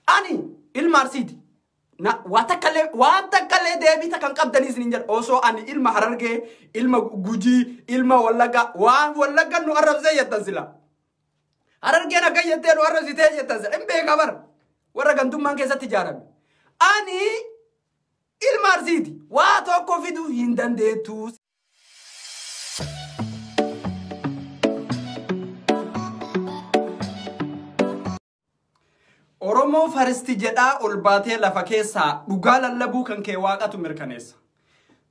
Ani ilma Arsiiti. Na waan takkallee deebii takkan qabdanii isin hin jedhu. Osoo ani ilma Harargee, ilma Gujii, ilma Wallaggaa waan Wallaggan nu arrabsee jettan sila. Harargeen akka jettee nu arrabsitee jettan sila. Hin beekaa bara. Warra gantummaan keessatti ijaarame. Ani ilma Arsiiti. Waa tokko fiduu hin dandeettu. Oromoo faristi jedhaa ol baatee lafa keessaa dhugaa lallabuu kan kee waaqatu mirkaneessa.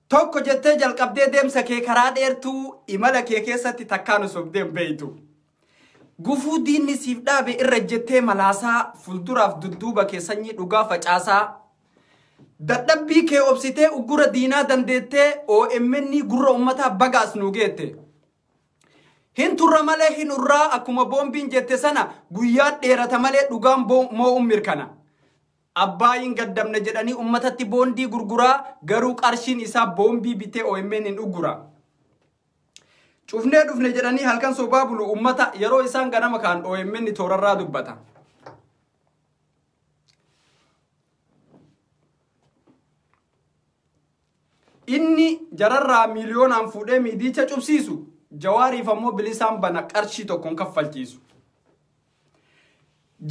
Tokko jettee jalqabdee deemsa kee karaa dheertuu imala kee keessatti takkaan osoo hin beeytu. Gufuu diinni siif dhaabe irra jettee malaasaa fuulduraaf dudduuba kee sanyii dhugaa facaasaa. Dadhabbii kee obsitee uggura diinaa dandeettee OMN gurra uummataa bagaas nuu geette. Hin turra malee hin urraa akkuma boombiin jette sana guyyaa dheerata malee dhugaan moo'uun mirkana. Abbaayin gaddamne jedhanii uummatatti boondii gurguraa garuu qarshiin isaa boombii bitee OMN hin uggura. Cufnee dhufne jedhanii halkan sobaa bulu uummata yeroo isaan ganama kaan OMN toorarraa dubbata. Inni jararraa miiliyoonaan fuudhee miidicha cubsiisu Jawaariif ammoo bilisaan bana qarshii tokkoon kaffalchiisu.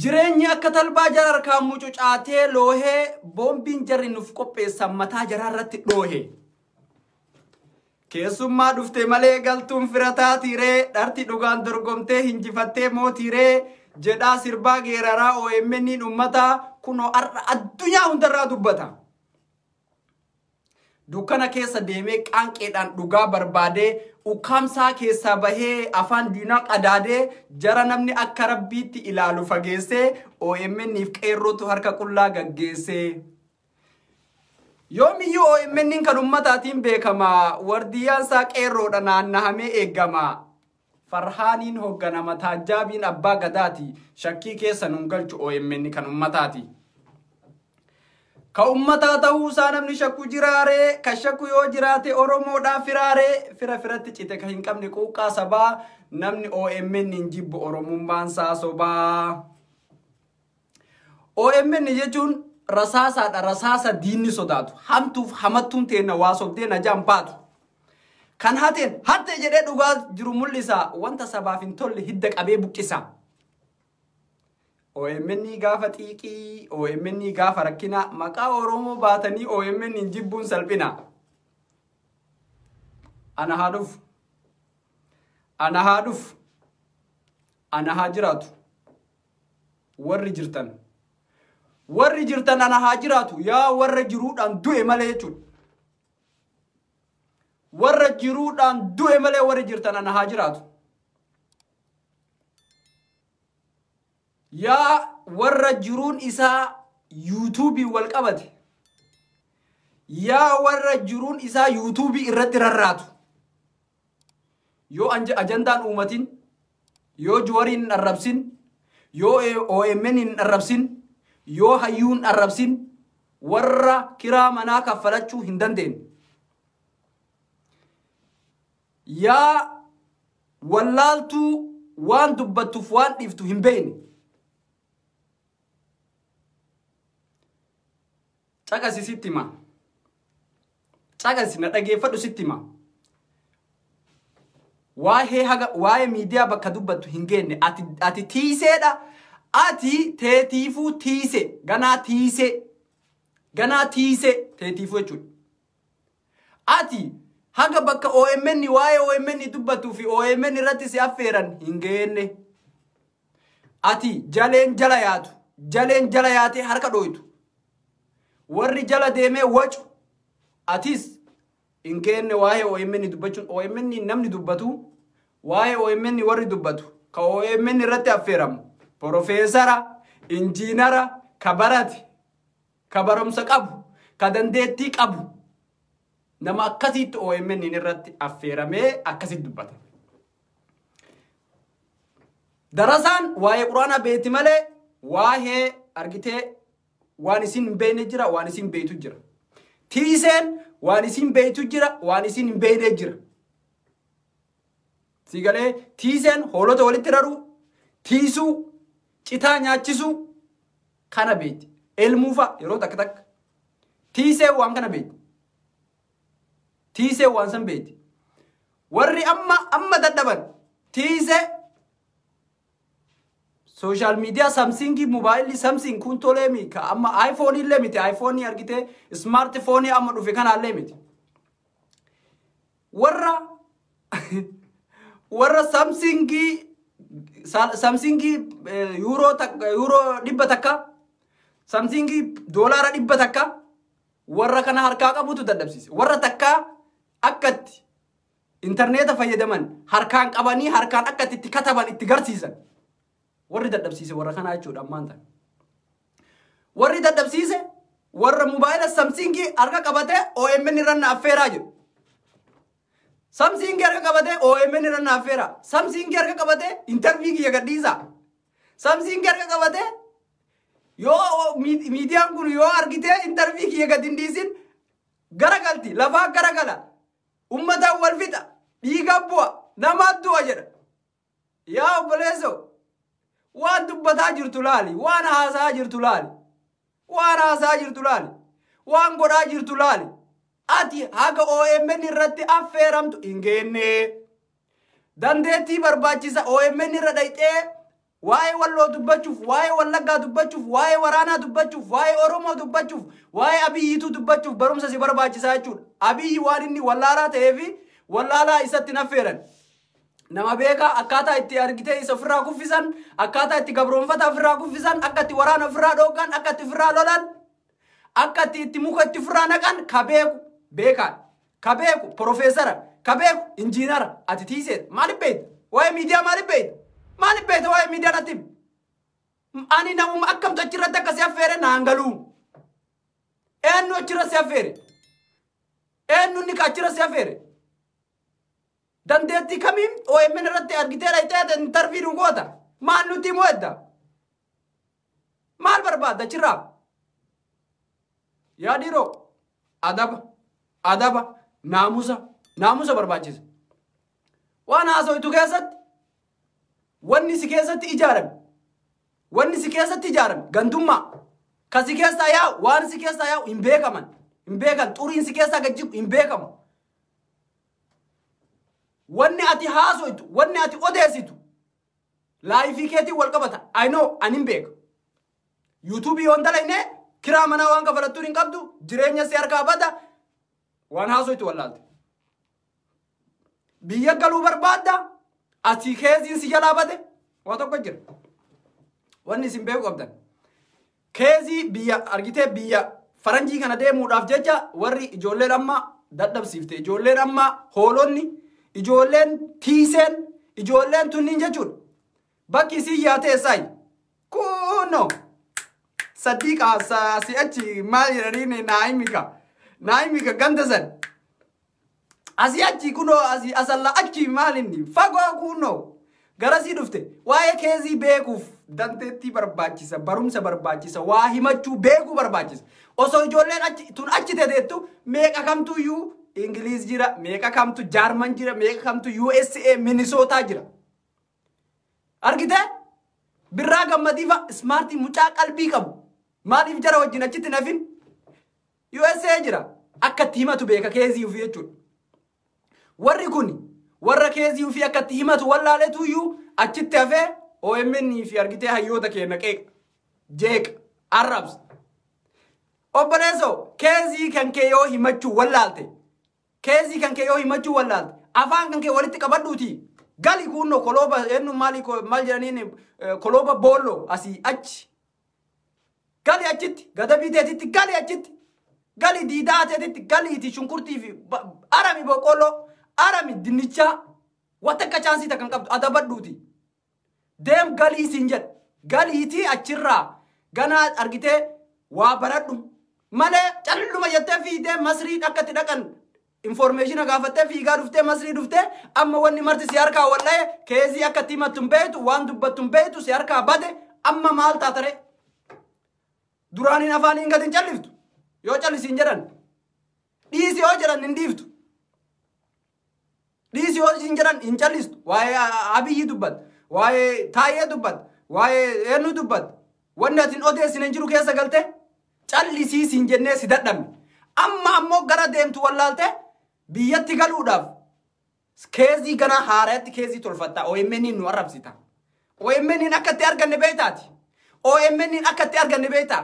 Jireenyi akka talbaa jara harkaan mucucaatee loohee boombiin jarri nuuf qopheessan mataa jaraa irratti dhoohe. Keessummaa dhufte malee galtuun firataa tiiree dharti dhugaan dorgomtee hinjifattee mootiiree jedhaa sirbaa geeraraa OMN uummataa kunoo har'a addunyaa hundarraa dubbata. Dukkana keessa deemee qaanqeedhaan dhugaa barbaadee ukkaamsaa keessaa bahee afaan diinaa qadaadee jara namni akka rabbiitti ilaalu fageessee OMN'if qeerrootu harka qullaa gaggeessee. Yoomiyyuu OMN kan uummataatiin beekama. Wardiyyaan isaa qeerroodha naannahamee eegama. Farhaaniin hoogganama taajjaabiin abbaa gadaati. Shakkii keessa nun galchu OMN kan uummataati. Ka uummataa ta'uu isaa namni shakku jiraaree, ka shakku yoo jiraate Oromoodhaa firaaree, fira firatti cite ka hin qabne quuqqaa sabaa, namni OMN hin jibbu Oromummaan isaa sobaa. OMN jechuun rasaasaadha, rasaasa diinni sodaatu. Hamtuuf hamattuun teenna waa sobdee najaan baatu. Kan hateen hatte jedhee dhugaa jiru mul'isa, wanta sabaaf hin tolle hidda qabee buqqisa. OMN gaafa xiiqii, OMN gaafa rakkina, maqaa Oromoo baatanii OMN hin jibbuun salphina. Ana haa dhufu. Ana haa dhufu. Ana haa jiraatu. Warri jirtan. Warri jirtan ana haa jiraatu. Yaa warra jiruudhaan du'e malee jechuudha. Warra jiruudhaan du'e malee warri jirtan ana haa jiraatu. Yaa warra jiruun isaa yuutuubii wal qabate. Yaa warra jiruun isaa yuutuubii irratti rarraatu. Yoo ajandaan uumatin, yoo Jawaariin hin arrabsin, yoo OMN hin arrabsin, yoo hayyuun arrabsin, warra kiraa manaa kaffalachuu hin dandeenye. Yaa wallaaltuu waan dubbattuuf waan dhiiftu hin beekne. Caqasi sitti hima. Caqasi na dhageeffadhu sitti hima. Waa'ee haga waa'ee miidiyaa bakka dubbattu hin geenne ati tiiseedha. Ati teetiifuu tiise ganaa tiise ganaa tiise teetiifuu jechuudha. Ati haga bakka OMN waa'ee OMN dubbattuu fi OMN irratti si affeeran hin geenne. Ati jaleen jala yaatu jaleen jala yaatee harka dhooytu. Warri jala deemee wacu atis hin geenne waa'ee OMN dubbachuun OMN namni dubbatu waa'ee OMN warri dubbatu ka OMN irratti affeeramu profeesara, injiinara, ka barate, ka barumsa qabu, ka dandeettii qabu nama akkasitti OMN irratti affeeramee akkasitti dubbata. Darasaan waa'ee quraanaa beeti malee waa'ee argitee waan isin hin beekne jira, waan isin beektu jira. Tiiseen waan isin beektu jira, waan isin hin beekne jira. Siigalee tiiseen hoolota walitti raruu, tiisuu, citaa nyaachisuu, Kana beekti. Elmuufa yeroo takka takka. Tiisee waan kana beekti. Tiisee waan san beekti. Warri amma amma dadhaban tiisee social media Samsungii, mobaayilii Samsung kun tolee mi ka amma iPhone illee miti, iPhone argitee smartphone amma dhufe kanaallee miti. Warra Samsungii yuuroo takka, yuuroo 100, Samsungii $100, warra kana harkaa qabutu dadhabsiise. Warra takkaa akkatti intarneeta fayyadaman harkaan qabanii harkaan akkatti itti kataban itti garsiisan. Warri dadhabsiise warra kanaa jechuudha ammaan tana. Warri dadhabsiise warra mobaayila Samsungii harka qabatee OMN irra na affeeraa jiru. Samsungii harka qabatee OMN irra na affeeraa. Samsungii harka qabatee interview kiyya gadhiisaa. Samsungii harka qabatee yoo miidiyaan kun yoo argitee interview kiyya gad hin dhiisin garagalti, lafaa garagala, uummataan wal fixa, dhiiga bu'a, namaa du'a jedha. Yaa obboleessoo, waan dubbataa jirtu laali, waan haasaa jirtu laali, waan haasaa jirtu laali, waan godhaa jirtu laali. Ati haga OMN irratti affeeramtu hin geenne. Dandeettii barbaachisa OMN irra dhayxee waa'ee Walloo dubbachuuf, waa'ee Wallaggaa dubbachuuf, waa'ee waraanaa dubbachuuf, waa'ee Oromoo dubbachuuf, waa'ee Abiyyiituu dubbachuuf barumsa si barbaachisaa jechuudha. Abiyyi waan inni wallaalaa ta'eefi wallaalaa isatti hin affeeran. Nama beekaa akkaataa itti argitee isa ofirraa kuffisan, akkaataa itti gabroonfata ofirraa kuffisan, akka itti waraana ofirraa dhooggan, akka itti ofirraa lolan, akka itti muka itti ofirraa naqan ka beeku beekaadha. Ka beeku profeesara, ka beeku injiinara. Ati tiiseedha. Maaliif beekta? Waa'ee miidiyaa maaliif beekta? Maaliif beekta waa'ee miidiyaa natti himi? Ani namuma akkamtu achirratti akka si affeere naan galuu. Eenyu achirra si affeere? Eenyu inni ka achirra si affeere? Dandeettii kamiin OMN irratti argitee dhayxee interview nu goota? Maal nutti himuu edda? Maal barbaadda achirraa? Yaa dhiiroo, adaba, adaba, naamusa, naamusa barbaachisa. Waan haasoitu keessatti wanni si keessatti ijaarame, wanni si keessatti ijaarame gandummaa ka si keessaa yaa'u, waan si keessaa yaa'u hin beekaman, hin beekan, xuriin si keessaa gad jigu hin beekamu. Wanni ati haasoitu, wanni ati odeessitu life keetiin wal qabata. I know, ani hin beeka. YouTubeii yoon dalagne kiraa manaa waan kafalattuun hin qabdu, jireenya si harkaa bada, waan haasoitu wallaalte. Biyya galuu barbaadda, asii keeziin si jalaa bade, waa tokko jira. Wanni isin beeku qabdan. Case biyya argitee biyya faranjii kana deemuudhaaf jecha warri ijoolleen amma dadhabsiifte, ijoolleen amma hoolonni, ijoolleen tiiseen, ijoolleen tunniin jechuudha. Bakki isii yaatee eessaayi? Kunoo. Sadiqa asii achi maal jedhanii naayimika. Naayimika ganda san. Asii achi kunoo, asii asalla achi maal inni fagoo kunoo. Garasii dhufte waa'ee case beekuuf dandeettii barbaachisa, barumsa barbaachisa, waa himachuu beekuu barbaachisa. Osoo ijoolleen achi tun achi teteettu meeqa kamtu iyyuu Ingiliiz jira, meeqa kamtu Jaarman jira, meeqa kamtu USA Minnesota jira. Argitee? Birraa Gammadiifa smartii mucaa qalbii qabu. Maaliif jara wajjin achitti nafin? USA jira. Akka itti himatu beeka case ofii jechuudha. Warri kun warra case ofii akka itti himatu wallaaletu iyyuu achitti hafee OMN fi argitee hayyoota keenya qeeqa. Jeeqa. Arrabsa. Obboleessoo, case kan kee yoo himachuu wallaalte, case kan kee yoo himachuu wallaalte, afaan kan kee walitti qabadhuuti. Gali kunno kolooba eenyu maali maal jedhaniin, kolooba boolloo asii achi. Gali achitti gadabii teetitti, gali achitti. Gali diidaa teetitti, galiiti shunkurtii fi arami boqqolloo, arami dinnichaa, wanta akka chance takkan qabdu adabadhuuti. Deem galii siin jedha. Galiitii achirraa ganaa argitee waa baradhu. Malee calluma jettee fiigdee Masrii akka itti dhaqan information gaafattee fiigaa dhuftee Masrii dhuftee amma wanni marti si harkaa walla'e, case akka itti himattu hin beektu, waan dubbattu hin beektu, si harkaa bade. Amma maal taatare? Duraaniin afaaniin gadi hin calliftu. Yoo callisiin jedhan dhiisi, yoo jedhan hin dhiiftu. Dhiisi yoo isin jedhan hin callistu. Waa'ee Abiyyi dubbat, waa'ee Taayee dubbat, waa'ee eenyu dubbat. Wanni ati hin odeessine hin jiru keessa galte callisii siin jennee si dadhabne. Amma ammoo gara deemtu wallaalte biyyatti galuudhaaf keezii ganaa haaraatti keezii tolfatta. OMN nu arrabsita. OMN akka itti arganne beektaati. OMN akka itti arganne beektaa.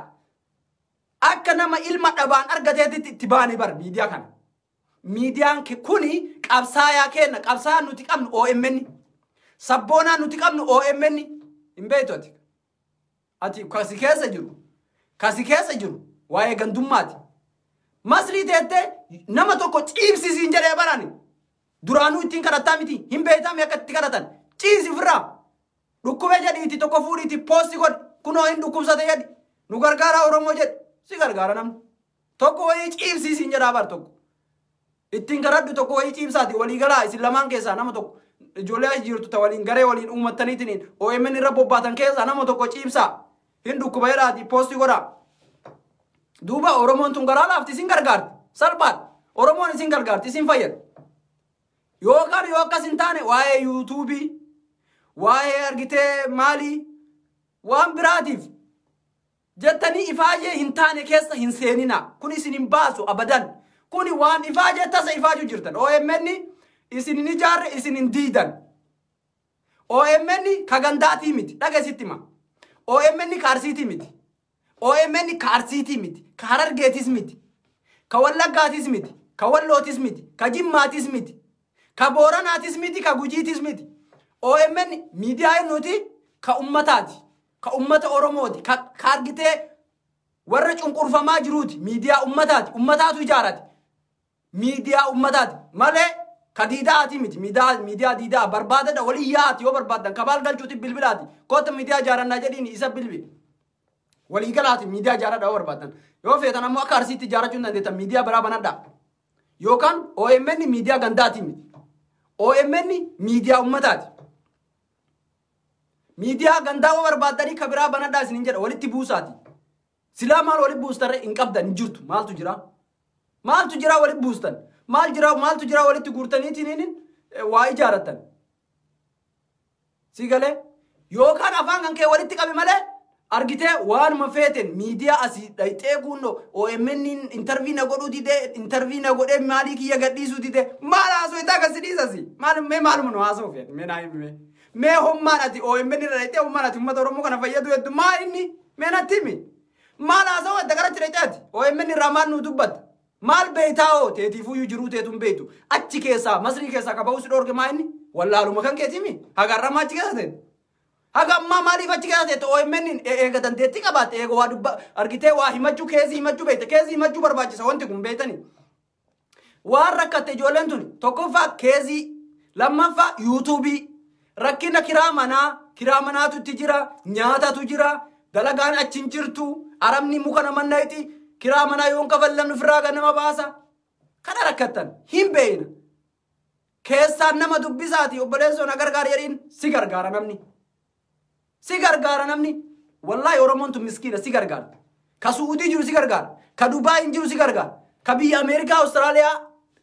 Akka nama ilma dhabaan argateetitti itti baane bar miidiyaa kana. Miidiyaan kuni qabsaayaa kenna. Qabsaayaan nuti qabnu OMN. Sabboonaan nuti qabnu OMN. Hin beektu ati. Ati kasi keessa jiru. Kasi keessa jiru. Waa'ee gandummaati. Masrii teettee nama tokko ciibsisiin jedhee barani. Duraanuu ittiin kadhattaa miti. Hin beektaami akka itti kadhatan. Ciisi ofirraa. Dhukkube jedhiiti tokko fuudhiiti poosti godhi. Kunoo hin dhukkubsate jedhi. Nu gargaaraa Oromoo jedhi. Si gargaara namni. Tokko wayii ciibsiisiin jedhaa bar tokko. Ittiin kadhadhu tokko wayii ciibsaati. Walii galaa isin lamaan keessaa nama tokko. Ijoollee as jirtu ta waliin garee waliin uummattaniitiin OMN irra bobbaatan keessaa nama tokko ciibsaa. Hin dhukkuba jedhaati poosti godhaa. Duuba Oromoon tun garaa laafti isin gargaarti. Salphaadha. Oromoon isin gargaarti isin fayyada. Yookaan yoo akkas hin taane waa'ee yuutuubii, waa'ee argitee maalii, waan biraatiif jettanii ifaajee hin taane keessa hin seenina. Kun isin hin baasu abadan. Kuni waan ifaajee tasa ifaajuu jirtan. OMN isin hin ijaarre isin hin diidan. OMN ka gandaatii miti. Dhageessitti hima. OMN ka Arsiitii miti. OMN ka Arsiitii miti. Ka Harargeetis miti. Ka Wallaggaatis miti. Ka Wallootis miti. Ka Jimmaatis miti. Ka Booranaatis miti. Ka Gujiitis miti. OMN miidiyaa nuti ka ummataati. Ka ummata Oromooti. Ka argitee warra cunqurfamaa jiruuti. Miidiyaa ummataati. Ummataatu ijaarate. Miidiyaa ummataati. Malee ka diidaati miti. Miidiyaa diidaa barbaadadha. Walii yaa'ati yoo barbaaddan. Kabaal galchuuti bilbilaati. Koota miidiyaa ijaarannaa jedhiin isa bilbili. Walii galaati miidiyaa ijaaradha yoo barbaaddan. Yoo feetan ammoo akka Arsiitti ijaarachuu hin dandeettan miidiyaa biraa banadha. Yookaan OMN miidiyaa gandaati miti. OMN miidiyaa ummataati. Miidiyaa gandaa yoo barbaaddanii ka biraa banadhaa isiniin jedha walitti buusaati. Silaa maal walitti buustarree hin qabdan hin jirtu. Maaltu jira? Maaltu jira walitti buustan? Maal jira maaltu jira walitti guurtaniitiin waa ijaarattan? Si galee? Yookaan afaan kan kee walitti qabi malee argitee waanuma feeten miidiyaa asii dhayxee kunno OMN intervii na godhuu didee intervii na godhee maalii kiyya gadhiisuu didee maal haasoo itti akkas dhiisasi? Maal mee maaluma nu haasoo feete mee naa himi mee? Mee hommaan ati OMN irra dhayxee hommaan ati uummata Oromoo kana fayyadu hedduu maal inni mee natti himi? Maal haasoo adda gara dhayxee ati OMN irraa maal nu dubbatta? Maal beektaa hoo teetiifuyyuu jiruu teetuun beektu achi keessaa Masrii keessaa ka ba'uu si dhoorge maa inni? Wallaaluma kan keeti himi? Hagarramaa achi keessa teete? Haga ammaa maaliif achi keessa teette OMN eega dandeettii qabaatte eega waa dubba argitee waa himachuu keezii himachuu beekte keezii himachuu barbaachisa wanti kun beektanii. Waan rakkatte ijoolleen tuni tokkoffaa keezii lammaffaa yuutuubii rakkina kiraa manaa kiraa manaatu itti jira nyaatatu jira dalagaan achi hin jirtu arabni muka nama naqxi kiraa manaa yoon kafallan ofirraa kan nama baasa kana rakkattan hin beekna. Keessaan nama dubbisaati obboleessoo na gargaara jedhiin si gargaara namni. Si gargaara namni. Wallaahi Oromoon tun miskiina si gargaara. Ka Suudii jiru si gargaara. Ka Dubaay jiru si gargaara. Ka biyya Ameerikaa, Awustiraaliyaa,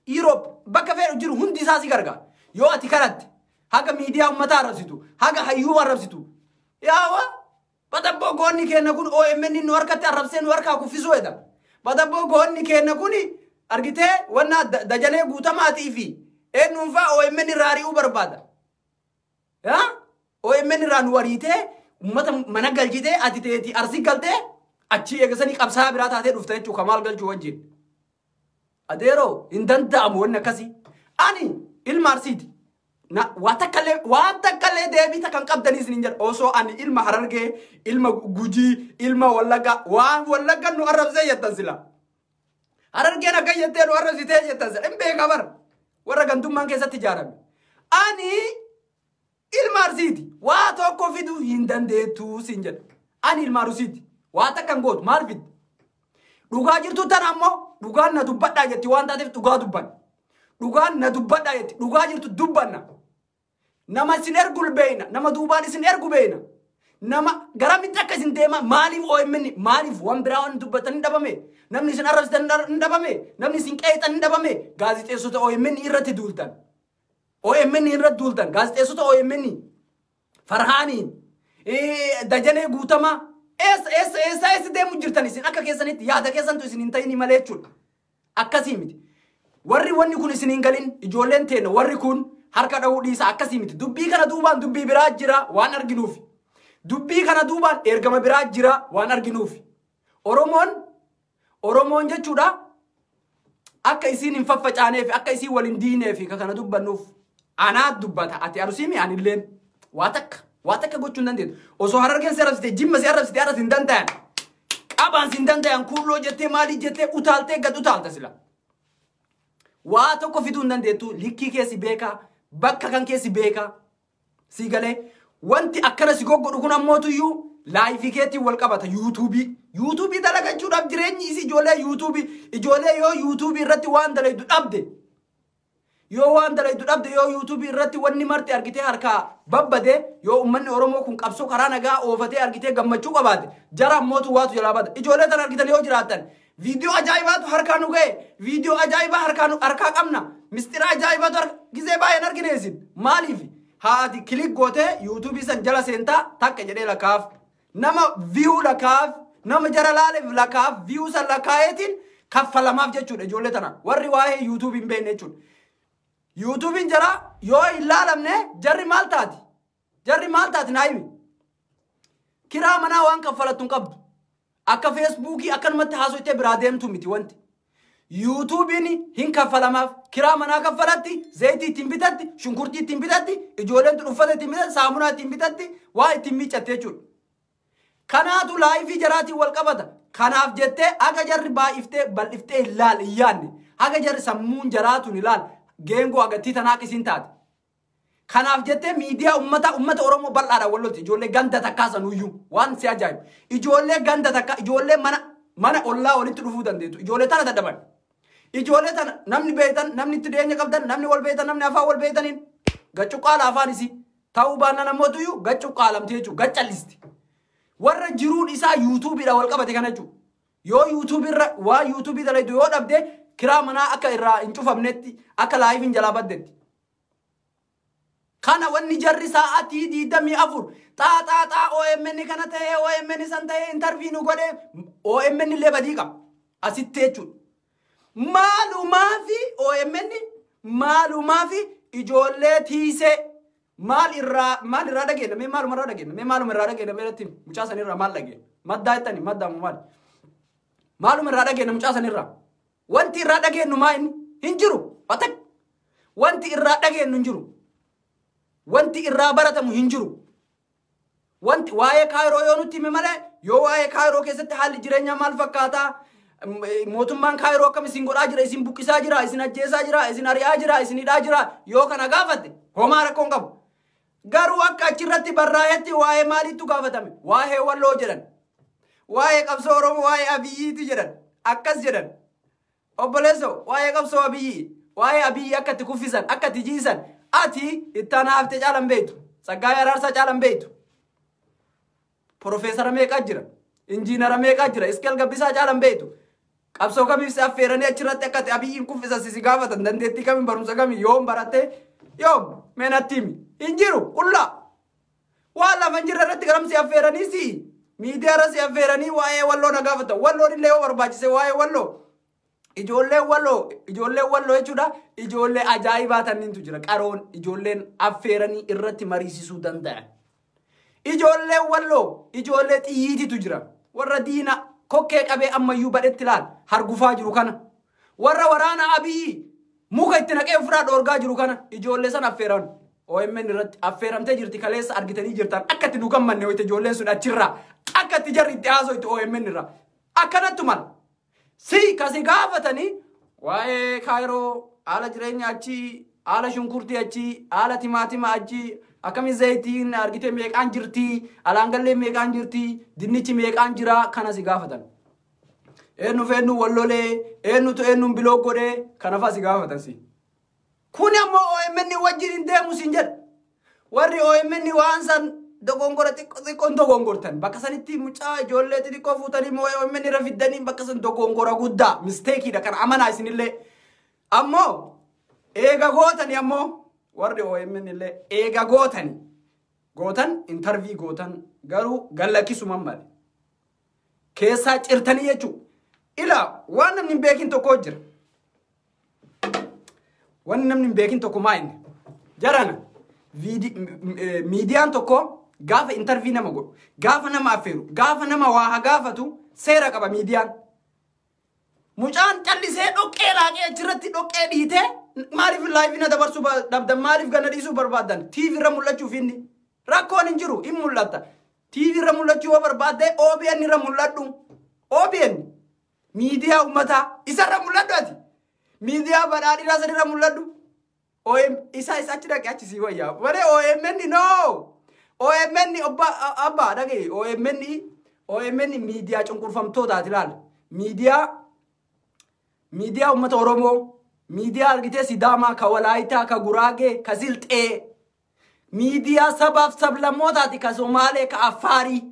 Yuuroop bakka fedhu jiru hundi isaa si gargaara. Yoo ati kadhatte haga miidiyaa uummataa arrabsitu, haga hayyuu arrabsitu. Yaawa badabboo goonni keenya kun OMN nu harkatti arrabsee nu harkaa kuffisuu jedha. Badabboo goonni keenya kun argitee wanna dajanee guutamaatii fi eenyuun fa'aa OMN irraa ari'uu barbaada. Yaa OMN irraa nu ariitee uummata mana galchitee ati teetii Arsii galtee achi eegasanii qabsaa biraa taatee dhufte jechuudha kamaal galchuu wajjin. Adeeroo hin danda'amu wanni akkasii. Ani ilma Arsiiti. Waa takkallee deebii takkan qabdanii isin hin jedhu. Osoo ani ilma Harargee, ilma Gujii, ilma Wallaggaa waan Wallagga nu arrabsee jettan sila. Harargeen akka jettee nu arrabsitee jettan sila. Hin beekaa bara. Warra gandummaan keessatti ijaarame. Ani ilma Arsiiti. Waa tokko fiduu hin dandeettuu siin jedha. Ani ilma Arsiiti. Waa takka hin gootu maal fiddi? Dhugaa jirtu tana ammoo dhugaan na dubbadhaa jetti waan taateef dhugaa dubbanna. Dhugaan na dubbadhaa jetti dhugaa jirtu dubbanna. Nama isin ergu beeyna. Nama duubaan isin ergu beeyna. Nama garamitti akka isin deema maaliif OMN maaliif waan biraa waan dubbatan hin dhabame? Namni isin arrabsitan hin dhabame? Namni isin qeexan hin dhabame? Gaazexeessota OMN irratti duultan. OMN irratti duultan. Gaazexeessota OMN Farhaaniin Dajanee Guutamaa Eessa eessa eessa eessa deemu jirtan isin akka keessanitti yaada keessantu isin hin ta'ini malee jechuudha. Akkasii miti. Warri wanni kun isin hin galin ijoolleen teenya warri kun harka dha'uu dhiisa akkasii miti. Dubbii kana duubaan dubbii biraa jira waan arginuuf. Dubbii kana duubaan ergama biraa jira waan arginuuf. Oromoon jechuudha akka isiin hin faffacaaneef akka isiin wal hin diineef kana dubbannuuf anaa dubbata ati arusiimi anilleen waa takka gochuu hin dandeettu. Osoo Harargeen si arrabsite Jimma si arrabsite arras hin danda'an. Qabaan si hin danda'an kuuloo jettee maalii jettee utaaltee gad utaalta sila. Waa tokko fiduu hin dandeettu likkii keessi beekaa bakka kan keessi beekaa si galee wanti akkana si goggodhu kun ammootuyyuu laayifii keetiin wal qabata yuutuubii. Yuutuubii dalagachuudhaaf jireenyi isii ijoollee yuutuubii ijoollee yoo yuutuubii irratti waan dalaydu dhabde yoo waan dalaydu dhabde yoo yuutuubii irratti wanni marti argitee harkaa babbade yoo uummanni Oromoo kun qabsoo karaa nagaa oofatee argitee gammachuu qabaate jara ammootu waatu jalaa bada ijoollee tan argitan yoo jiraattan viidiyoo ajaa'ibaatu harkaa nu ga'e viidiyoo ajaa'ibaa harkaa qabna mistira ajaa'ibaatu gizee baay'een argine isin maaliif haati kilik gootee yuutuubii san jala seentaa takka jedhee lakkaaf nama viyuu lakkaaf nama jara laaleef lakkaaf viyuu san lakkaa'eetiin kaffalamaaf jechuudha ijoollee tana warri waa'ee yuutuubii hin beekne jechuudha. Yuutuubiin jara yoo hin laalamne jarri maal taati? Jarri maal taati naa himi? Kiraa manaa waan kaffalattu hin qabdu. Akka feesbuukii akkanumatti haasoftee biraa deemtu miti wanti. Yuutuubiin hin kaffalamaaf kiraa manaa kaffalatti, zayitii ittiin bitatti, shunkurtii ittiin bitatti, ijoolleen uffata ittiin bitatti, saamunaa ittiin bitatti, waa ittiin miiccatte jechuudha. Kanaatu laayifii jaraatiin wal qabata. Kanaaf jettee haga jarri baay'iftee bal'iftee hin laal hin yaadne. Haga jarri sammuun jaraatuun hin laal. Geengoo agattii tanaa akka isiin taate. Kanaaf jettee miidiyaa uummata Oromoo bal'aadhaan wal lolti. Ijoollee ganda takkaa sanuyyuu waan si ajaa'ibu. Ijoollee ganda takkaa ijoollee mana ollaa walitti dhufuu dandeettu. Ijoollee tana dadhaban. Ijoollee tana namni beektan namni itti dhiyeenya qabdan namni wal beektan namni afaan wal beektaniin gaccuqqaala afaan isii. Ta'uu baannaan ammootuyyuu gaccuqqaalamti jechuudha gaccallisti. Warra jiruun isaa yuutuubiidhaan wal qabate kana jechuudha. Yoo yuutuubiirra waa yuutuubii dalaytu yoo dhabde kiraa manaa akka irraa hin cufamnetti akka laayifiin jalaa baddetti. Kana wanni jarri sa'aatii 24 xaa OMN kana ta'ee OMN san ta'ee intarvii nu godhee OMN illee badii qaba. Asitti jechuudha. Maalumaa fi OMN maalumaa fi ijoollee tiisee maal irraa dhageenya mee maaluma irraa dhageenya mee maaluma irraa dhageenya mee irratti mucaa sanirraa maal dhageenya maddaa jettani maddaa maal maaluma irraa dhageenya mucaa sanirraa wanti irraa dhageenyu maa inni hin jiru batak wanti irraa dhageenyu hin jiru wanti irraa baratamu hin jiru wanti waa'ee kaayiroo yoo nutti hime malee yoo waa'ee kaayiroo keessatti haalli jireenyaa maal fakkaataa mootummaan kaayiroo akkam isin godhaa jira isin buqqisaa jira isin ajjeesaa jira isin ari'aa jira isin hidhaa jira yoo kana gaafatte homaa rakkoo hin qabu. Garuu akka achirratti barraa'etti waa'ee maaliitu gaafatame? Waa'ee walloo jedhan. Waa'ee qabsoo Oromoo waa'ee Abiyyiiti jedhan. Akkas jedhan. Obboleessoo waa'ee qabsoo Abiyyii. Waa'ee Abiyyii akka itti kuffisan akka itti jiisan ati ittaanaa haftee caalan beektu. Tsaggaayee Araarsaa caalan beektu. Profeesara meeqaa jira? Injiinara meeqaa jira? Isqeel Gabbisaa caalan beektu. Qabsoo kamiif si affeeranii achirratti akka itti Abiyyiin kuffisan si gaafatan dandeettii kamiin barumsa kamiin yoom barattee yoom mee natti himi. Hin jiru qullaa. Waan lafa hin jirre irratti garam si affeeranii si miidiyaa irra si affeeranii waa'ee walloo na gaafatan. Walloon illee yoo barbaachise waa'ee walloo. Ijoollee walloo jechuudha. Ijoollee ajaa'ibaa tanniintu jira. Qaroon ijoolleen affeeranii irratti mariisisuu danda'an. Ijoollee walloo ijoollee xiyyiititu jira. Warra diina kokkee qabee ammayyuu badhetti laal hargufaa jiru kana. Warra waraana Abiyyi muka itti naqee ofirraa dhoorgaa jiru kana ijoollee sana affeeran. OMN irratti affeeramtee jirti kaleessa argitanii jirtan akka itti nu gammanne hoyte ijoolleen sun achirraa akka itti jarri itti haasoytu OMN irraa akkanattu mala. Si kasi gaafatanii waa'ee kaayiroo haala jireenya achii haala shunkurtii achii haala timaatima achii akkami zayitiin argitee meeqaan jirtii alaangallee meeqaan jirtii dinnichi meeqaan jiraa kana si gaafatan. Eenyu feennu wallolee eenyutu eenyuun biloo godhee kana fa'aa si gaafatan si. Kun ammoo OMN wajjin hin deemu siin jedha. Warri OMN waan san dogongora xiqqoon dogongortan bakka sanitti mucaa ijoollee xixiqqoo fuutanii OMN irra fiddanii bakka san dogongora guddaa misteekiidha kan amanaa isinillee. Ammoo eega gootani ammoo warri OMN illee eega gootani gootan intarvii gootan garuu gallakkisuman malee. Keessaa cirtanii jechuudha. Ilaa waan namni hin beekin tokko jira. Wanni namni hin beekin tokko maa inni? Jarana miidiyaan tokko gaafa interview nama godhu, gaafa nama affeeru, gaafa nama waa haa gaafatu seera qaba miidiyaan. Mucaan callisee dhoqqee laaqee achirratti dhoqqee dhiitee maaliif live na dabarsuu dhabdan, maaliif gana dhiisuu barbaaddan? TV irra mul'achuuf inni rakkoon hin jiru, hin mul'atta. TV irra mul'achuu yoo barbaadde OBN irra mul'adhu. OBN miidiyaa uummataa isarra mul'adhu ati. Miidiyaa badhaadhinaa sanirra mul'adhu. OM isa isa achi dhaqee achi sii wayyaa. Malee OMN no. OMN abbaa dhagaye, OMN miidiyaa cunqurfamtootaati ilaala. Miidiyaa uummata Oromoo, miidiyaa argitee Sidaamaa, ka Walaayitaa, ka Guraagee, ka Silxee, miidiyaa sabaaf sablammootaati, ka Somaalee, ka Affaarii,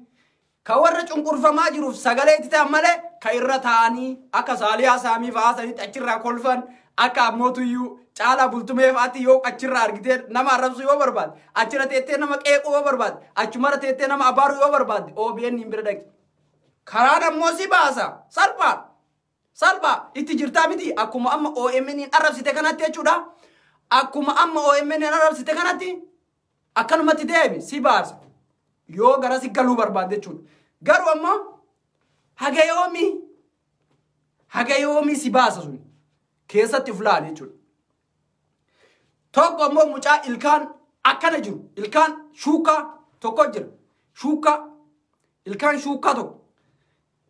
ka warra cunqurfamaa jiruuf sagalee itti ta'an malee ka irra taa'anii akka Saaliyaa Saamii fa'aa sanitti achirraa kolfan, akka ammootuyyuu Caalaa Bultumee fa'aatti yoo achirraa argitee nama arrabsuu yoo barbaadde, achirra teettee nama qeequu yoo barbaadde, achumarra teettee nama abaaruu yoo barbaadde, OBN hin bira dhaqi. Karaan ammoo si baasa. Salphaa. Salphaa itti jirtaa miti, akkuma amma OMN arrabsite kanatti jechuudha. Akkuma amma OMN arrabsite kanatti akkanumatti deemi, si baasa. Yoo gara si galuu barbaadde jechuudha. Garuu ammoo haga yoomii si baasa sun keessatti uf laali jechuudha. Tokko ammoo mucaa ilkaan akkana jiru, ilkaan shuukaa tokko jira. Shuukaa, ilkaan shuukaa tokko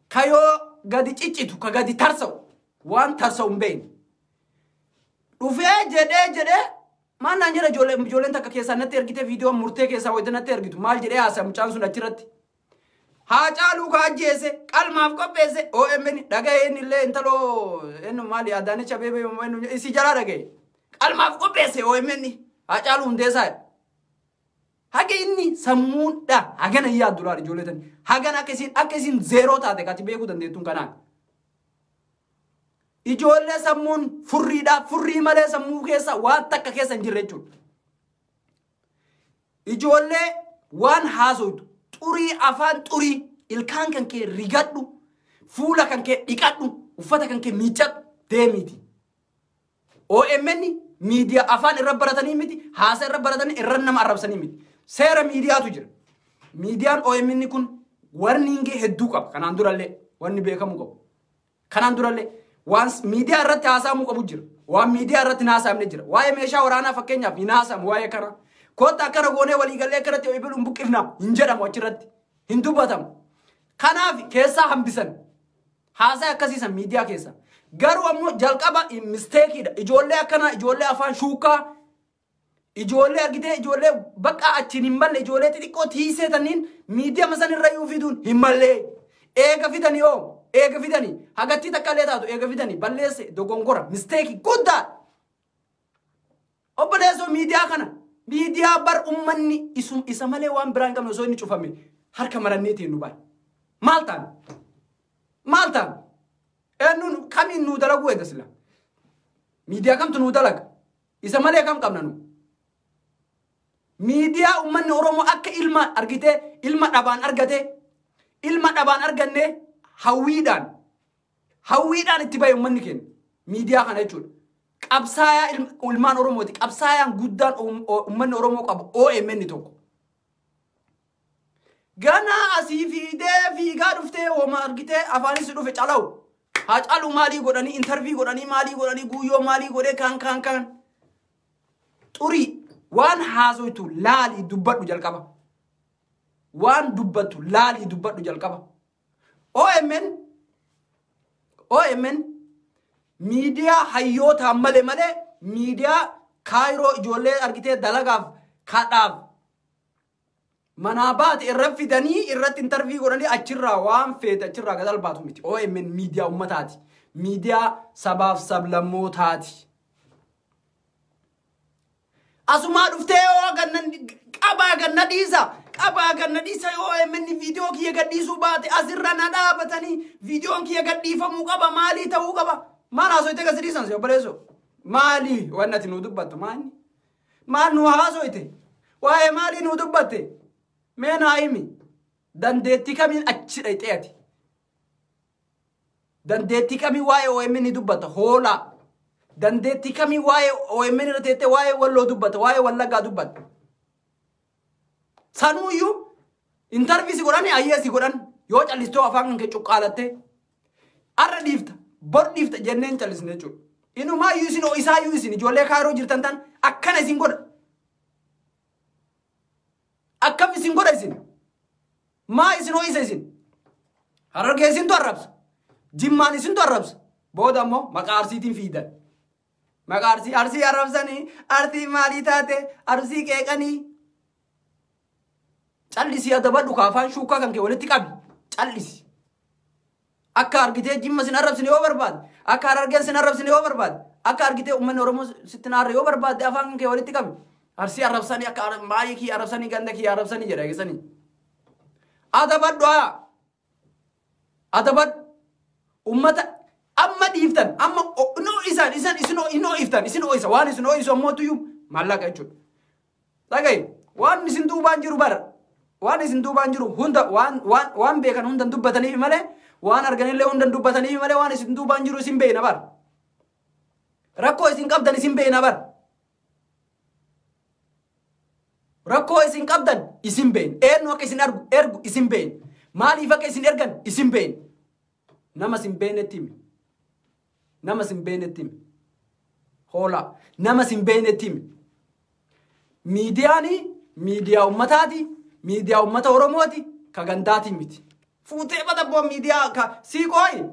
ka yoo gadi ciccitu ka gadi tarsa'u, waan tarsa'u hin beekne. Dhufee jedhee jedhee maal naan jedha, ijoolleen takka keessaa natti ergite, viidiyoo murtee keessaa wayita natti ergitu maal jedhee haasa'e mucaan sun achirratti? Haa caaluu ka ajjeese qalmaaf qopheesse OMN dhaga'ee, inni illee intaloo ennu maali, Adaanech Abeebee isii jalaa dhaga'e. Qalmaaf qopheesse OMN haa caaluu Hundeessaa. Haga inni sammuudha hagana hin yaaddu laal ijoollee tani. Hagana akka isin zero taate kati beekuu dandeettuun kanaan. Ijoollee sammuun furriidha, furrii malee sammuu keessa waan takka keessa hin jirre jechuudha. Ijoollee waan haasoytu xurii, afaan xurii, ilkaan kan kee rigadhu, fuula kan kee dhiqadhu, uffata kan kee miiccadhu deemiiti. OMN miidiyaa afaan irra baratanii miti, haasa irra baratanii irra nama arrabsanii miti. Seera miidiyaatu jira. Miidiyaan OMN kun warning hedduu qaba. Kanaan durallee wanni beekamu qabu. Kanaan durallee waan miidiyaa irratti haasa'amuu qabu jira. Waan miidiyaa irratti hin haasa'amne jira. Waa'ee meeshaa waraanaa fakkeenyaaf hin haasa'amu waa'ee kana. Kootta akkana goonee waliigallee akkanatti ibiluun buqqifna hin jedhamu achirratti. Hin dubbatamu. Kanaaf keessaa hambisan. Haasaa akkasiisan miidiyaa keessa. Garuu ammoo jalqaba mistakeiidha. Ijoollee akkanaa, ijoollee afaan shuukaa, ijoollee argitee, ijoollee bakka achiin hin malle, ijoollee xixiqqoo tiisee taniin miidiyaa san irra iyyuu fiduun hin mallee. Eega fidanii hoo, eega fidanii hagattii takka illee taatu eega fidanii balleesse, dogongora, mistake guddaa. Obboleessoo, miidiyaa kana, miidiyaa bar ummanni isum isa malee waan biraa hin qabne, osoo inni cufame harka maranneetiin nu baane. Maal taane? Maal taane? Eenyuun kamiin nuu dalaguu eega sila? Miidiyaa kamtu nuu dalaga? Isa malee kam qabna nu? Miidiyaa uummanni Oromoo akka ilma argitee ilma dhabaan argate, ilma dhabaan arganne, hawwiidhaan itti bahe uummanni keenya miidiyaa kana jechuudha. Qabsaayaa ilmaan Oromooti. Qabsaayaan guddaan uummanni Oromoo qabu OMN tokko. Ganaa asii fiidee fiigaa dhuftee hooma argitee afaanis dhufe calawu. Haa caalu maalii godhanii, interview godhanii, maalii godhanii, guyyoo maalii godhee, kaan kaan kaan. Xurii waan haasoytu laalii dubbadhu jalqaba. Waan dubbattu laalii dubbadhu jalqaba. OMN miidiyaa hayyootaan malee malee miidiyaa kaayiroo ijoollee argitee dalagaaf kadhaaf manaa baate irra fidanii irratti interview godhanii achirraa waan feete achirraa gad albaatu miti. OMN miidiyaa ummataati. Miidiyaa sabaaf sablammootaati. Asumaa dhuftee yoo ganna qabaa ganna dhiisa, qabaa ganna dhiisa, yoo OMN viidiyoo kiyya gadhiisuu baate asirra na dhaabatanii viidiyoon kiyya gadhiifamuu qaba, maalii ta'uu qaba? Maal haasoyte gasi dhiisan si obboleessoo? Maali wanni ati nuu dubbattu? Maali maal nu haasoyte? Waa'ee maalii nuu dubbatte? Mee naa himi, dandeettii kamiin achi dhayxee ati? Dandeettii kamii waa'ee OMN ni dubbata hoolaa. Dandeettii kamii waa'ee OMN irra teettee waa'ee Walloo dubbata, waa'ee Wallaggaa dubbata. Sanuuyyuu interview si godhan, ayyee si godhan yoo callistoo afaan kan kee cuqqaalattee arra dhiifta bor dhiifta jenneen callisne jechuudha. Inumaayyuu isin isaayyuu isin ijoollee Kaayiroo jirtan tan akkana isin godha. Akkam isin godha isin? Maa isin ho'isa isin? Harargee isintu arrabsa. Jimmaan isintu arrabsa. Booda ammoo maqaa Arsiitiin fiidan. Maqaa Arsii Arsii arrabsanii, Arsii maalii taate, Arsii qeeqanii. Callisii adabadhu ka afaan shuukaa kan kee walitti qabi. Callisi. Akka argitee Jimma sin arrabsine yoo barbaade, akka Harargeen sin arrabsine yoo barbaade, akka argitee uummanni Oromoo sitti naarre yoo barbaade afaan kan kee walitti qabi. Arsii arrabsanii, akka maalii kiyya arrabsanii, ganda kiyya arrabsanii jedha eegisanii. Adabadhu haa. Adabadhu. Ummata amma dhiiftan amma inoo isaan isan isinoo inoo iftan isin ho'isa waan isin ho'isu ammoo tuyyuu maallaqa jechuudha. Dhaga'i, waan isin duubaan jiru bara waan isin duubaan jiru hunda waan waan waan beekan hundan dubbataniif malee, waan arganillee hundan dubbataniif malee, waan isin duubaan jiru isin beekna bara. Rakkoo isin qabdan isin beekna bara. Rakkoo isin qabdan isin beekna. Eenyu akka isin argu ergu isin beekna. Maaliif akka isin ergan isin beekna. Nama isin beeknetti himi. Nama isin beeknetti himi. Hoolaa. Nama isin beeknetti himi. Miidiyaan miidiyaa ummataati. Miidiyaa ummata Oromooti. Ka gandaatii miti. Fuutee bada miidiyaa ka sii qooyi.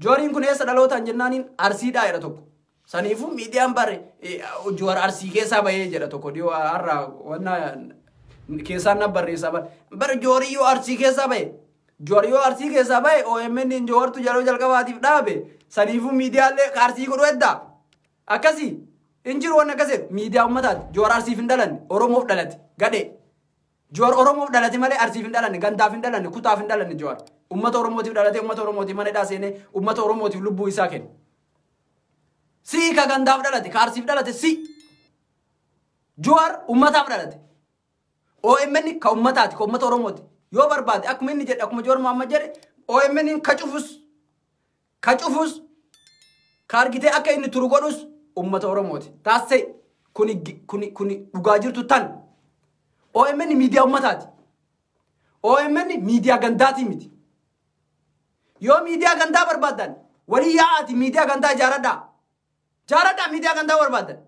Jooriin kun eessa dhalootaan jennaaniin Arsiidhaa jedha tokko. Saniifuu miidiyaan bare Joor Arsii keessaa bahee jedha tokko dhiyoo har'a wanna keessaan na barreessaa bare. Bare Joorii yoo Arsii keessaa bahe. Joor yoo Arsii keessaa bahe, OMN Joortu yeroo jalqabaatiif dhaabe. Saniifuu miidiyaalee Arsii godhu eddaa. Akkasii hin jiru waan akkasii miidiyaa ummataati. Joor Arsiif hin dhalanne, Oromoof dhalate gadhee. Joor Oromoof dhalate malee Arsiif hin dhalanne, gandaaf hin dhalanne, kutaaf hin dhalanne Joor. Ummata Oromootiif dhalate, ummata Oromootiif mana hidhaa seenee, ummata Oromootiif lubbuu isaa kenne. Si ka gandaaf dhalate, ka Arsiif dhalate si. Joor ummataaf dhalate. OMN ka ummataati, ka ummata Oromooti. Yoo barbaade akkuma inni jedhe, akkuma Joor Muhammad jedhe, OMN ka cufus, ka cufus, ka argitee akka inni turu godhus ummata Oromooti. Taasise kuni kuni kuni dhugaa jirtu tan. OMN miidiyaa ummataati. OMN miidiyaa gandaatii miti. Yoo miidiyaa gandaa barbaaddan walii yaa'aati miidiyaa gandaa ijaaradhaa. Jaaradhaa miidiyaa gandaa barbaaddan.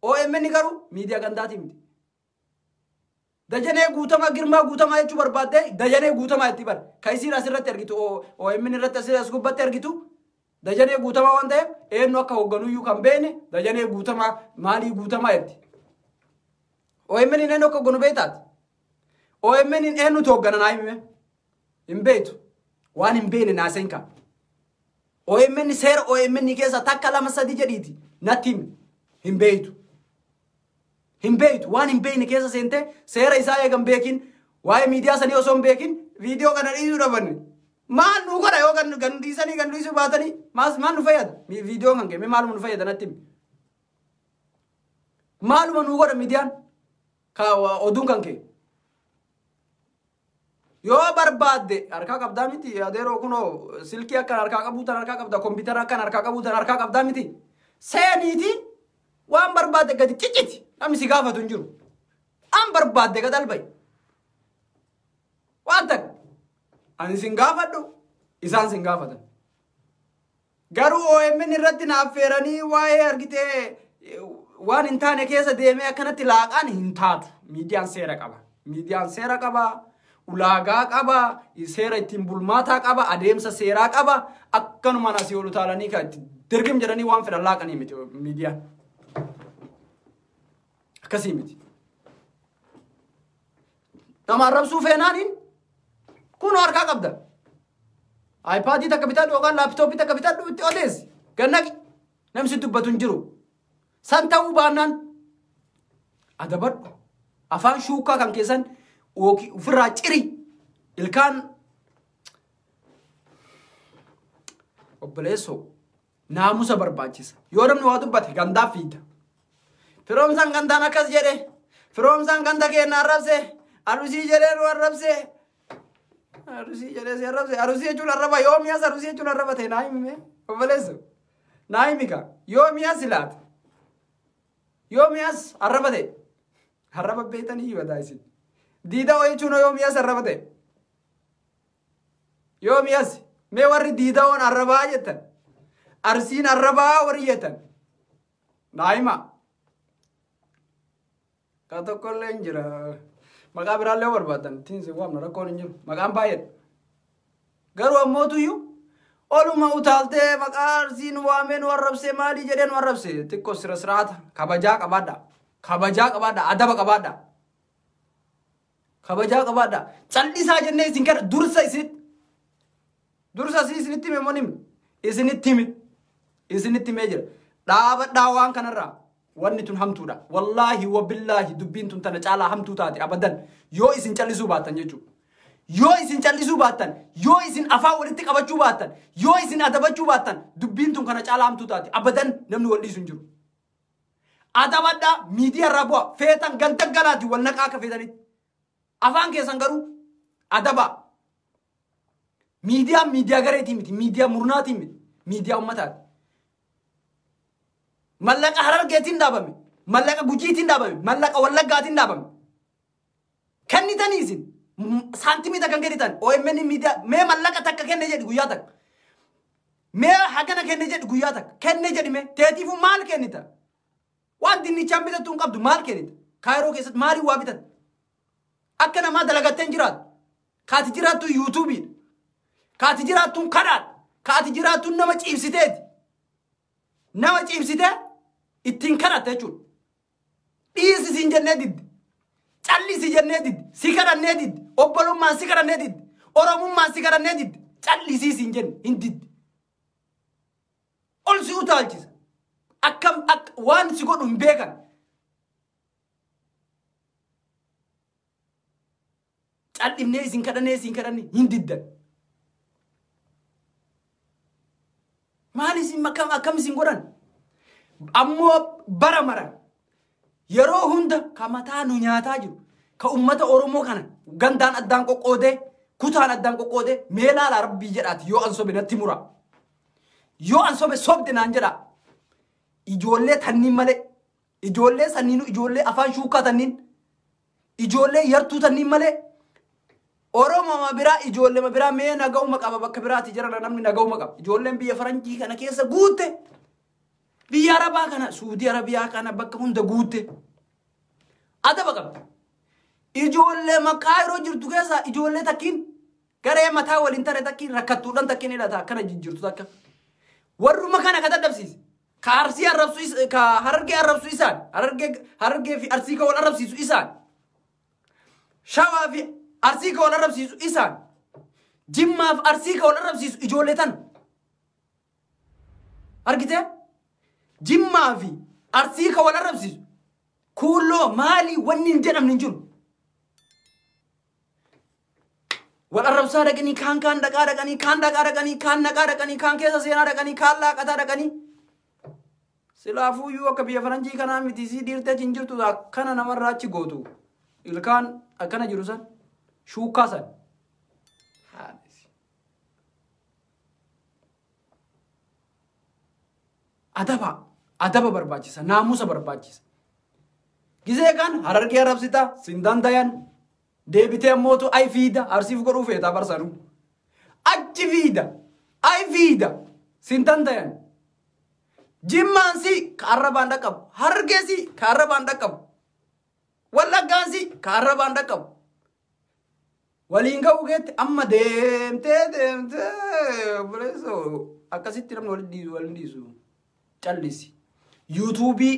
OMN garuu miidiyaa gandaatii miti. Dajanee Guutamaa, Girmaa Guutamaa jechuu barbaadde Dajanee Guutamaa itti bar. Ka isiin asirratti argitu OMN irratti asirratti as gubbatti argitu Dajanee Guutamaa waan ta'eef eenyu akka hoogganuyyuu kan beekne Dajanee Guutamaa maalii Guutamaa jetti. OMN eenyu akka hoogganu beektaati? OMN eenyutu hooggana naa himi? Hin beektu. Waan hin beekne naaseen ka. OMN seera OMN keessa takka lama sadi jedhiiti natti himi. Hin beektu. Hin beektu. Waan hin beekne keessa seentee seera isaa eegan beekin, waa'ee miidiyaa sanii osoo hin beekin viidiyoo kana dhiisuu dhabanne. Maal nu godha yoo gan dhiisanii gan dhiisuu baatanii maal nu fayyada? Viidiyoon kan kee maaluma nu fayyada natti himi? Maaluma nu godha miidiyaan? Ka oduun kan kee. Yoo barbaadde harkaa qabdaa miti adeeroo, kunoo silkii akkan harkaa qabuu tan harkaa qabda, kompiitara akkan harkaa qabuu tan harkaa qabdaa miti. Seeniiti waan barbaadde gadi cicciti, namni si gaafatu hin jiru. An barbaadde gad albayi. Waan takka ani sin gaafadhu, isaan sin gaafatan. Garuu OMN irratti na affeeranii waa'ee argitee waan hin taane keessa deemee akkanatti laaqaan hin taatu. Miidiyaan seera qaba. Miidiyaan seera qaba. Ulaagaa qaba. Seera ittiin bulmaataa qaba. Adeemsa seeraa qaba. Akkanumaan asii ol utaalanii kan itti dirgim jedhanii waan fedhan laaqanii miti miidiyaan. Akkasii miti. Nama arrabsuu feenaaniin kunoo harkaa qabda. iPadii takka bitadhu yookaan laaptooppii takka bitadhu, itti odeessi. Gannaqi. Namni si dubbatu hin jiru. San ta'uu baannaan adabadhu. Afaan shuukaa kan keessan ofirraa ciri. Ilkaan obboleessoo naamusa barbaachisa. Yoo namni waa dubbate gandaaf fiida. Firoomsaan gandaan akkas jedhe. Firoomsaan ganda keenya arrabse. Arusii jedhee nu arrabse. Arusii jedhee si arrabse. Arusii jechuun arraba yoomiyaas arusii jechuun arraba ta'e naa himi mee obboleessu. Naa himi ka yoomiyaas ilaata. Yoomiyaas arraba ta'e. Arraba beektanii hibataa isin. Diida'oo jechuun yoomiyaas arraba ta'e. Yoomiyaas mee warri diida'oon arrabaa jettan. Arsiin arrabaa warri jettan. Naa hima. Ka tokkollee hin jira. Maqaa biraallee barbaadan ittiin si waamna rakkoon hin jiru. Maqaan baay'eedha. Garuu ammootuyyuu oluma utaaltee maqaa arsiin waamee nu arrabsee maalii jedhee nu arrabse xiqqoo sira siraata kabajaa qabaadha. Kabajaa qabaadha. Adaba qabaadha. Kabajaa qabaadha. Callisaa jennee isin kana dursa isin dursa isin isinitti hime moo himne? Isinitti hime. Isinitti himee jira. Dhaabadhaa waan kanarraa. Wanni tun hamtuudha. Wallaahi wabillaahi dubbiin tun tana caalaa hamtuu taate abadan yoo isin callisuu baattan jechuudha. Yoo isin callisuu baattan, yoo isin afaan walitti qabachuu baattan, yoo isin adabachuu baattan dubbiin tun kana caalaa hamtuu taate abadan namni wal dhiisu hin jiru. Adabadhaa miidiyaa irraa bu'a feetan ganda galaati wal naqaa akka feetanitti. Afaan keessan garuu adabaa. Miidiyaan miidiyaa gareetii miti, miidiyaa murnaatii miti, miidiyaa ummataati. Mallaqa Harargeetiin dhaabame, mallaqa Gujiitiin dhaabame, mallaqa Wallaggaatiin dhaabame. Kennitanii isin saantimii takka kennitan OMN miidiyaa mee mallaqa takka kenne jedhi guyyaa takka. Mee hagana kenne jedhi guyyaa takka. Kenne jedhi mee teetiifuu maal kennita? Waan dinnichaan bitattu hin qabdu maal kennita? Kaayiroo keessatti maaliin waa bitatta? Akka namaa dalagattee hin jiraattu. Kaati jiraattu yuutuubiidha. Kaati jiraattuun kadhaadha. Kaati jiraattuun nama ciibsiteeti. Nama ciibsitee ittiin kadhatta jechuudha. Dhiisi siin jennee didde. Callisi jennee didde. Si kadhannee didde. Obbolummaan si kadhannee didde. Oromummaan si kadhannee didde. Callisii siin jenne hin didde. Ol si utaalchisa. Akkam akka waan si godhu hin beekan. Cal'ifnee isin kadhannee isin kadhanne hin diddan. Maal isin akkam akkam isin godhan? Ammoo bara mara yeroo hunda ka mataa nu nyaataa jiru ka ummata Oromoo kana gandaan addaan qoqqoodee kutaan addaan qoqqoodee mee laala rabbii jedhaati yoo an sobe natti mura. Yoo an sobe sobde naan jedha. Ijoollee tanniin malee ijoollee sanniinu ijoollee afaan shuukaa tanniin ijoollee yartuu tanniin malee Oromoo biraa ijoollee biraa mee naga'uma qaba bakka biraati jira namni naga'uma qaba. Ijoolleen biyya faranjii kana keessa guutte. Biyya Arabaa kana Suudii Arabiyaa kana bakka hunda guutte. Adaba qabdi. Ijoollee maqaa yeroo jirtu keessa ijoollee takkiin garee mataa waliin tare takkiin rakkattuudhaan takkiin hidhata akkana jijjiirtu takka. Warruma kana ka dadhabsiise. Ka Arsii arrabsu ka Harargee arrabsu isaan. Harargee fi Arsii ka wal arrabsiisu isaan. Shawaa fi Arsii ka wal arrabsiisu isaan. Jimmaa fi Arsii ka wal arrabsiisu ijoollee tana. Argitee? Jimmaa fi Arsii ka wal arrabsiisu. Kuulloo maalii wanni hin jedhamne hin jiru. Wal arrabsaa dhaqanii kaan kaan dhaqaa dhaqanii kaan dhaqaa dhaqanii kaan naqaa dhaqanii kaan keessa seenaa dhaqanii kaan laaqataa dhaqanii. Silaafuuyyuu akka biyya faranjii kanaa miti sii dhiirtee achi hin jirtu akkana namarraa achi gootu. Ilkaan akkana jiru san shuukkaa san. Adaba adaba barbaachisa naamusa barbaachisa. Gisee kan Harargee arrabsita sin dandayan deebitee ammootu ay fiida arsiif godhuu feetaa barsanuu. Achi fiida ay fiida sin dandayan. Jimmaan si ka arrabaan dhaqqabu Harargee si ka arrabaan dhaqqabu Wallaggaan si ka arrabaan dhaqqabu. Waliin ga'uu keetti amma deemtee deemtee obboleessoo akkasitti namni waliin dhiisu waliin dhiisu callisi. Yuutuubii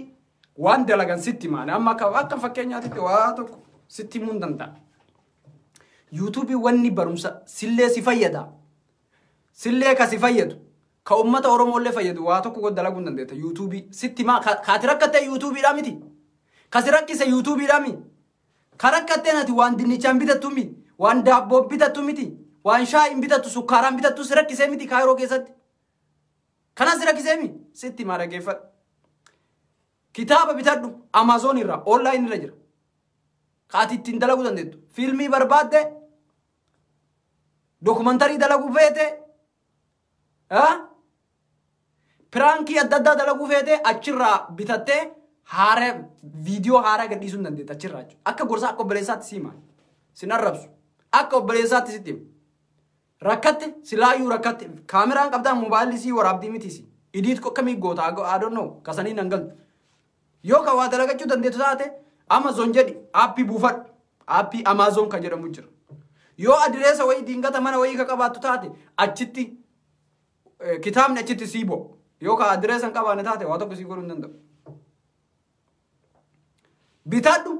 waan dalagan sitti maane amma akka fakkeenyaatitti waa tokko sitti himuu hin danda'a. Yuutuubii wanni barumsa sillee si fayyada. Sillee ka si fayyadu. Ka uummata Oromooillee fayyadu waa tokko dalaguu hin dandeetta. Yuutuubii sitti maa ka ati rakkatte yuutuubiidhaa miti. Ka si rakkise yuutuubiidhaa miti. Ka rakkatteen ati waan dinnichaan bitattu miti. Waan daabboon bitattu miti. Waan shaayiin bitattu sukkaaraan bitattu si rakkisee miti Kaayiroo keessatti. Kanas si rakkisee miti. Sitti maa dhaggeeffadhu. Kitaaba bitadhu Amazoon irraa online irra jira. Ka ati ittiin dalaguu dandeettu. Fiilmii barbaadde Dokumantarii dalaguu feete, prankii adda addaa dalaguu feete, achirraa bitattee haara viidiyoo haaraa gadhiisuu hin dandeetta achirraa jechuudha. Akka gorsaa, akka obboleessaatti siima. Sin arrabsu. Akka obboleessaatti sitti hima. Rakkatte silaayyuu rakkatte, kaameraan qabdaa, moobaayilli sii waraabdii miti si. Edit akkamii goota, I don't know, kasanii nan galtu. Yoo ka waa dalagachuu dandeettu taate, Amazon jedhi aappii buufadhu. Aappii Amazon kan jedhamu jira. Yoo adireesa wayii diingata mana wayii ka qabaattu taate, achitti kitaabni achitti sii bo'u. Yoo ka adireesa hin qabaanne taate, waa tokko sii godhuu hin danda'u. Bitadhu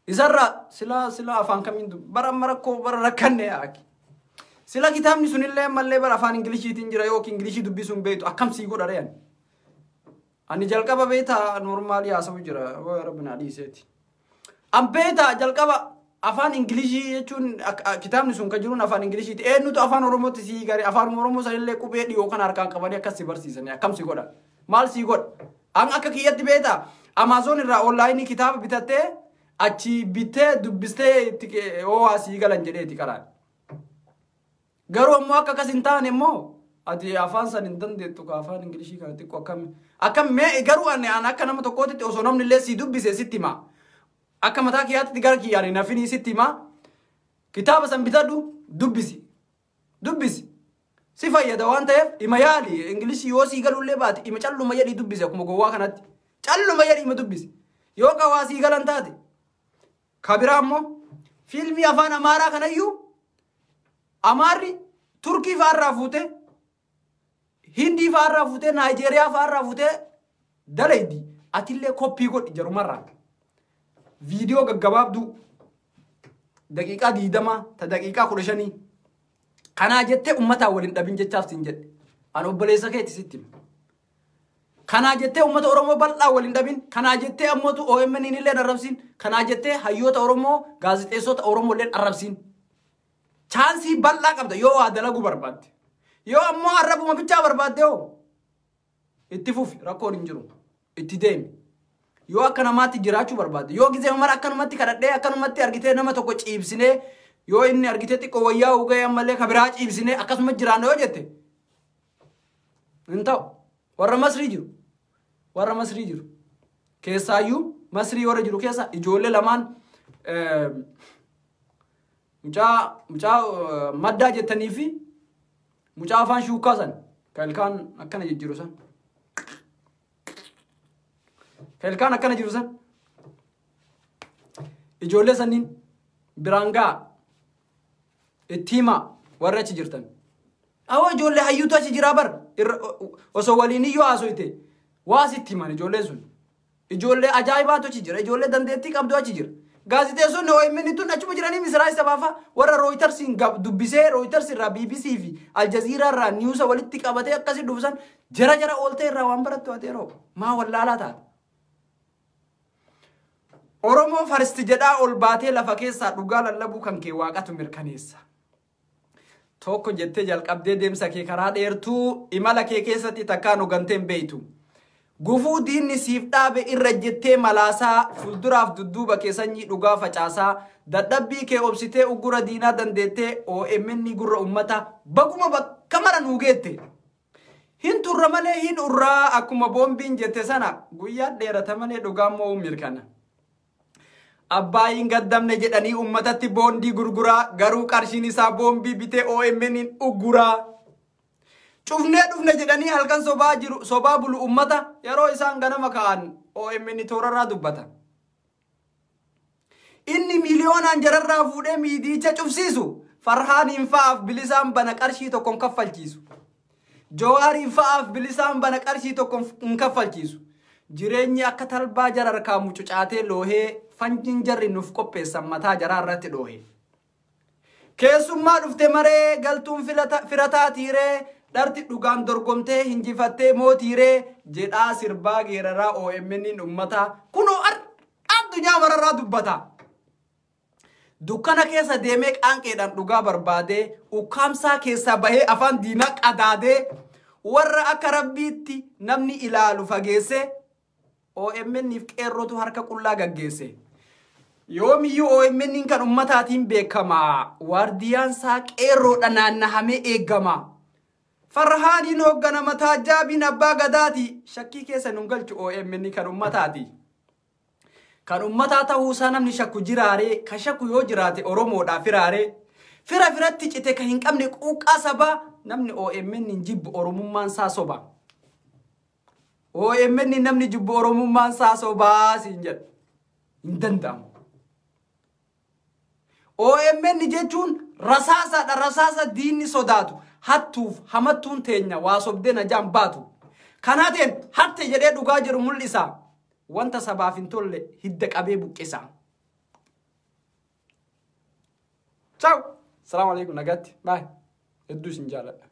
isarraa sila afaan kamiin bara amma rakkoo bara rakkanne yaaki. Sila kitaabni sunillee ammallee bara afaan Ingiliishiitiin jira, yookiin Ingilishii dubbisuun beektu akkam sii godha re'an. Ani jalqaba beektaa normalii haasa'u jira, rabbi naa dhiiseeti. An beektaa jalqaba afaan Ingilishii jechuun kitaabni sun kan jiruun afaan Ingiliishiiti. Eenyutu afaan Oromootti sii gare? Afaan Oromoo sanillee qubee dhiyoo kan harkaan qabanii akkas si barsiisanii akkam si godha? Maal sii godha? An akka kiyyatti beektaa Amazon irraa onlineii kitaaba bitattee, achi bittee dubbistee itti hoo sii galan jedheeti karaan. Garuu ammoo akka akkas hin taane immoo ati afaan san hin dandeettu, ka afaan Ingilishii kana xiqqoo akkam akkam mee. Garuu ani an akka nama tokkootitti osoo namni illee sii dubbise sitti hima. Akka mataa kiyyaatti gara kiyyaan hin hafinii sitti hima. Kitaaba san bitadhu, dubbisi. Dubbisi. Si fayyada waan ta'eef ima yaali. Ingilishii yoo sii galullee baate, ima calluma jedhii dubbisi akkuma gowwaa kanatti. Calluma jedhii ima dubbisi. Yoo qawaa sii galan taate. Kabiraa immoo fiilmii afaan Amaaraa kanayyuu Amaarri Turkii fa'aarraa fuutee, Hindii fa'aarraa fuutee, Naayijeeriyaa fa'aarraa fuutee dalaydi. Atillee copy godhi jarumarraa. Viidiyoo gaggabaabduu daqiiqaa 20 ta daqiiqaa 15 kanaa jettee uummataan waliin dhabin jechaaf siin jedhe. Ani obboleessa keeti sitti hima. Kanaa jettee uummata Oromoo bal'aa waliin dhabin. Kanaa jettee ammootu OMN illee arrabsiin. Kanaa jettee hayyoota Oromoo, gaazexeessota Oromoo illee arrabsiin. Chanceii bal'aa qabda yoo waa dalaguu barbaadde. Yoo ammoo arrabuma bichaa barbaadde hoo, itti fufi, rakkoon hin jiru. Itti deemi. Yoo akka namaatti jiraachuu barbaadde, yoo gizee mara akkanumatti kadhadhee akkanumatti argitee nama tokko ciibsinee, yoo inni argitee xiqqoo wayyaa ugee ammallee ka biraa ciibsinee akkasuma jiraanna yoo jette, hin ta'u. Warra Masrii jiru. Warra Masrii jiru. Keessaayyuu Masrii warra jiru keessa ijoollee lamaan, mucaa maddaa jettanii fi mucaa afaan shuukkaa san, ka ilkaan akkana jijjiiru san. Ka ilkaan akkana jiru san. Ijoollee sanniin biraan ga'a. Itti himaa warra achi jirtan. Awwa, ijoollee hayyuutu achi jiraa bar. Osoo waliin iyyuu haasoyte waa sitti himan ijoolleen sun. Ijoollee ajaa'ibaatu achi jira. Ijoollee dandeettii qabdu achi jira. Gaazexeessonni OMN tun achuma jiranii Misiraa isa baafa warra Reutersiin dubbisee, Reuters irraa, BBC fi Aljazeera irraa newsa walitti qabatee akkasi dhufusan jara jara ooltee irraa waan barattu ati yeroo maa wallaalaa taate. Oromoo first jedhaa ol baatee lafa keessaa dhugaa lallabuu kan kee waaqatu mirkaneessa. Tokko jettee jalqabdee deemsa kee karaa dheertuu, imala kee keessatti takkaan hogantee hin beeytu. Gufuu diinni siif dhaabe irra jettee malaasaa, fuulduraaf dudduuba kee sanyii dhugaa facaasaa, dadhabbii kee obsitee uggura diinaa dandeettee OMN gurra ummata baguma bakka mara nuu geette. Hin turra malee hin urraa akkuma boombiin jette sana, guyyaa dheerata malee dhugaan moo mirkana. Abbaayin gaddamne jedhanii ummatatti boondii gurguraa, garuu qarshiin isaa boombii bitee OMN ugguraa. Cufnee dhufne jedhanii halkan sobaa jiru, sobaa bulu ummata, yeroo isaan ganama ka'an OMN toorarraa dubbata. Inni miiliyoonaan jararraa fuudhee miidiyicha cufsiisu Farhaaniin fa'aaf bilisaan bana, qarshii tokkoon kaffalchiisu. Jawaariin fa'aaf bilisaan bana, qarshii tokkoon hin kaffalchiisu. Jireenyi akka talbaa jara harkaa mucucaatee loohee, fanjiin jarri nuuf qopheessan mataa jaraa irratti dhoohe. Keessummaa dhufte maree galtuun firataa tiiree, dharti dhugaan dorgomtee hinjifattee mootiiree jedhaa sirbaa geeraraa OMN ummata kunoo addunyaa mararraa dubbata. Dukkana keessa deemee qaanqeedhaan dhugaa barbaadee, ukkaamsaa keessaa bahee afaan diinaa qadaadee, warra akka rabbiitti namni ilaalu fageesse, OMN fi qeerrootu harka qullaa gaggeesse. Yoomiyyuu OMN kan ummataatiin beekama. Waardiyaan isaa qeerroodha naannahamee eegama. Farhaaniin hoogganama taajjaabiin abbaa gadaati. Shakkii keessa nun galchu OMN kan ummataati. Kan ummataa ta'uusaa namni shakku jiraaree, ka shakku yoo jiraate Oromoodhaa firaaree. Fira firatti cite ka hin qabne quuqqaa sabaa namni OMN hin jibbu Oromummaan isaa soba. OMN namni jibbu Oromummaan isaa sobaa siin jedha. Hin danda'amu. OMN jechuun rasaasaadha, rasaasa diinni sodaatu, hattuuf hamattuun teenya waa sobdee najaan baatu. Kanaateen hatte jedhee dhugaa jiru mul'isa. Wanta sabaaf hin tolle hidda qabee buqqisa. Ciao. Salaamu alaikum, nagaatti. Baay. Hedduu isin jaaladha.